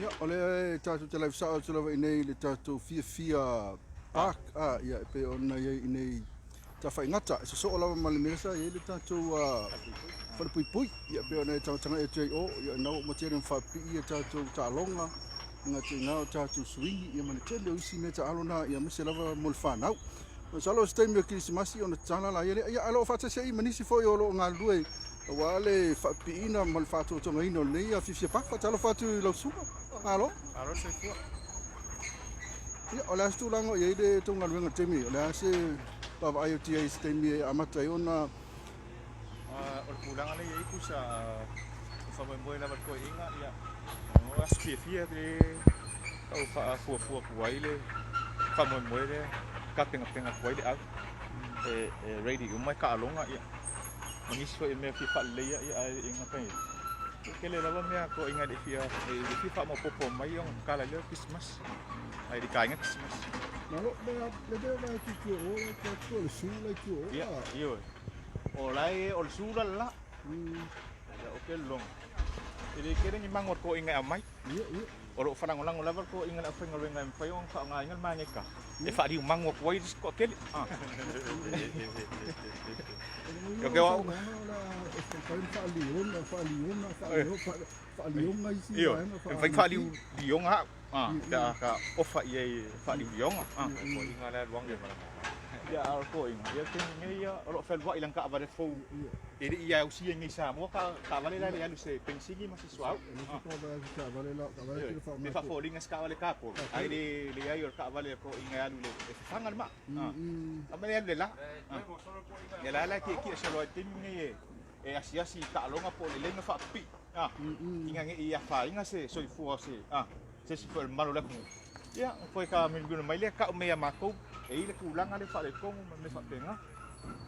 Ia, o lea e tatou te live sao atu lava i inei i le tatou fiafia park, a, ia, e pei ona i ai i inei Tafaigata, e sosoo lava ma le mea sa i ai le tatou falepuipui, ia, e pei ona e tagatagai atu ai i o, ia, na ua uma tele ona faapipii ia tatou taaloga, e gata i ina o tatou suini, ia ma le tele o isi mea taalo na, ia, aemaise lava mo le fanau. Masalo o se taimi o Kerisimasi ona tatala laia lea, ia, ae o lo o faatasi ai ma nisi foi o lo o galulue aua le faapipiina ma le faatotogaina o lenei fiafia park. Faatalofa atu i lau susuga. Malo. Malo le soifua. Ia, o le a se tulaga o i ai le tou galuega i le taimi nei? O le a se vaavaai atu i ai i se taimi e amata ai ona... O le tulaga lea e i ai tusa e faamoemoe lava i le toeaiina, ia, o aso fiafia e tau faafuafua atu ai le faamoemoe lea e tapenapena atu ai le au. E ready uma e taaloga, ia, ma nisi foi o mea e fia faaleleia, ia, ae le gata i E tele lava mea toeaiina e le i fia, e le fia faamaopoopo mai ona tatala ai lea o le Kerisimasi. Ai le aiga Kerisimasi. Malo, le le mea la e tu o la tu tu le su la tu o. Ia, ioe. O la e o le su la la. Ia o ke long. E le tele ni mango toeaiina e aumai. Ia, ia. O lo o faalagolago lava le toeaiina le aufaigaluega e mafai ona faaaogaina le mageka e faaliumagu atu ai le isi toatele. Ioe, e mafai ona faaliu lioga au pe a ka ofa i ai e faaliu lioga. Ia, a o le toeaiina, ia o le taimi nei ia o lo o fealuai i lana taavale fou e le i ausia i inei i Samoa taavale la e le alu i se penisini ma se suauu. Ioe, pe faafoliga se taavale tapolo, ae le leai o le taavale a le toeaina e alu e fafaga le maa. A mai le alu i le la. Ia la la e tietie solo ai i le taimi lenei e asiasi i taaloga po o lelei ona faapipii ina ne i afaina se soifua o se se isi foi o le mamalu o le atunuu. Ia, ona toe taamilomilo mai lea, tau mai ia matou e i ai le tulaga lea faaletonu ma mea faapena.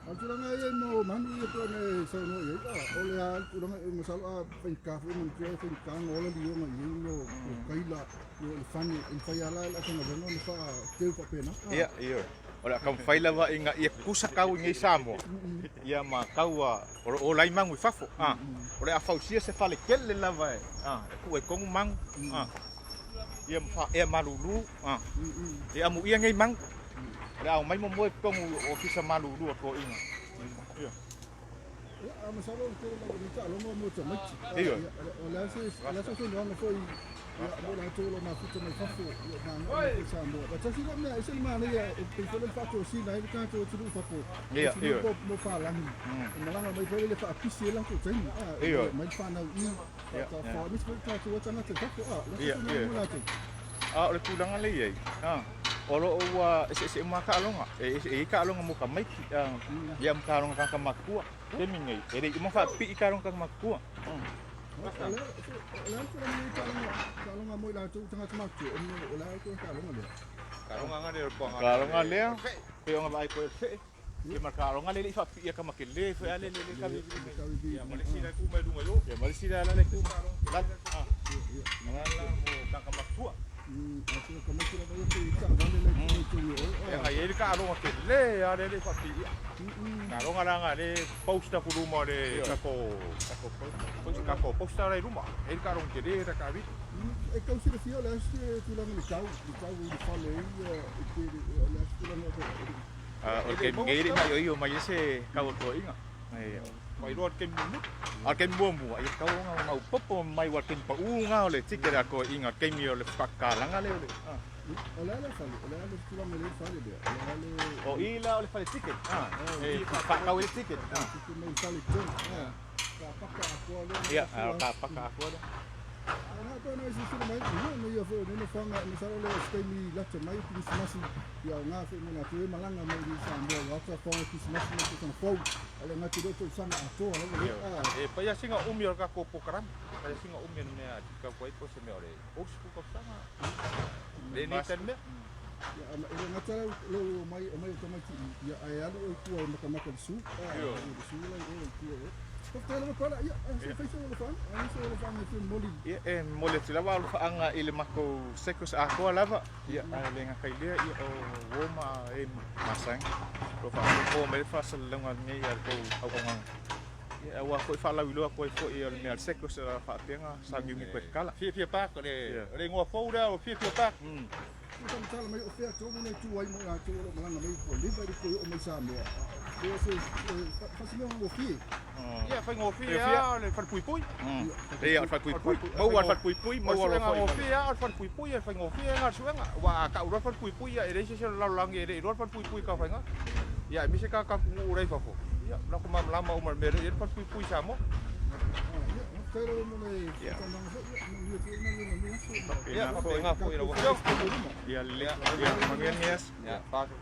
A o le tulaga e i ai mo manu ia pei ona e saunoa i ai, o le a le tulaga, masalo a faigata foi manatua e faigata ona ola lioga i ai mo kaila le fane e mafai lava la e le aufaigaluega ona faateu faapena. Ia, ioe. O le a taumafai lava ina ia tutusa tau i nei Samoa, ia ma tau a, o lo o ola ai manu i fafo. A, o le a fausia se fale tele lava e, a, e tuu ai tonu manu, a, ia ma faaea malulu, a, e amuia nei manu. O le a omai momoe i totonu o ofisa malulu a toeaiina. Ia. Ia, a masalo o le tele lava o nei taaloga mo tamaiti. Ioe. O le a se, o le a se saunoaga foi ia, mo latou o lo o mafuta mai fafo, ia, ma agai mai i Samoa. Aua tasi lea mea e ese le manaia e pei foi lea le faatosina ai le tatou atunuu i fafo. Ia, ioe. Mo palagi. E malaga mai foi lea faapisi ai latou taimi. Ioe. Mai le fanau i, faatafa, aemaise foi le tatou a tagata i fafo. O le a se Ia, saunoaga ioe. mo latou? A o le tulaga lea e i ai, a, o lo o ua eseese uma lava taaloga. E e i ai taaloga mo tamaiti, a, ia ma taaloga tagata matutua. I le taimi nei, e le i uma faapipii taaloga tagata matutua. O le a le tulaga lea i taaloga, taaloga mo i latou tagata matutua, o le a le taaloga lea? Taaloga lea, pei ona vaai koe i le fee, ia ma le taaloga lea e le i faapipiia tama tele foi a le le le kavi. Ia ma le isi la e tu mai luga i o. Ia ma le isi la la e tu mai lalo. A, la mo tagata matutua. Ia na i ai le taaloga tele lava lea e le i faapipiia. Taaloga la na le post atu luma o le tatou tatou poster la i luma. E i ai le taaloga tele la taavili. E tau silafia o le a se tulaga i le tau, le tau i le fale ai, e o le a se tulaga o O le taimi nei e le i maioio mai ai se tau o le toeaiina. Ua iloa le taimi muamua. A o le taimi muamua, ia tatau ona maopoopo mai aua o le taimi pau lena o le ticket a le toeaiina, o le taimi o le fatatalaga lea o le. O le a le fale, o le a le tulaga i le fale lea, o le a le... O i la o le fale ticket, e faatau ai le ticket. Ticket mai le fale tonu, ka paka atoa lea. Ia, ka paka atoa lea. Na pei ona e silasila mai, ia, na ia foi o nei nofoaga, masalo lea o se taimi lata mai Kerisimasi, ia aoga foi mo latou e malaga mai i Samoa aua tafaoga Kerisimasi ma le tausaga fou, a le gata i lea o tausaga atoa lava lea. E fai lava sina umi o le tatou polokalame, fai lava sina umi o le mea e tatau atu ai po o se mea o le 30 tausaga, le nei tali mea. Ia, e le gata lou omai, omai o tamaiti i, ia, ae alu oe i tua e matamata i le su, le su la i o i tua i o. Faafetai lava Pala, ia, se i fai sou alofaaga, ai sou alofaaga e fia momoli. Ia, e momoli atu lava alofaaga i le matou circus atoa lava, ia, ae le gata i lea, ia, o uo ma e masani, o lo o faafogafoga mai le faasalalauga nei a le tou auaunaga. Ia, aua foi faalauiloa atu ai foi o le mea a le SECOS o faapea ona sauniuni koe tatala. Fiafia Park, o le o le igoa fou lea o Fiafia Park. Ua taumatala mai o fea tonu e tu ai mo i latou o lo o malaga mai ua leva i le toe oo mai Samoa. Pe o se faasimea gofie. Ia, faigofie lava o le falepuipui. Ia, o le falepuipui. Maua le falepuipui, maua loa foi. Faigofie lava o le falepuipui, e faigofie lena o le suega. Aua a tau loa le falepuipui, ia e leai se isi o le lalolagi e le iloa le falepuipui i Tafaigata. Ia aemaise tagata atunuu la i fafo, ia latou malamalama uma i le mea lea e i ai le falepuipui i Samoa. Ia, faafetai lava mo le faatalanoaga foi. Ia, manuia foi galuega i lenei aso. Ia, faapena foi i lau Afioga. Ia lelei. Ia, manuia lenei aso. Ia, faaso.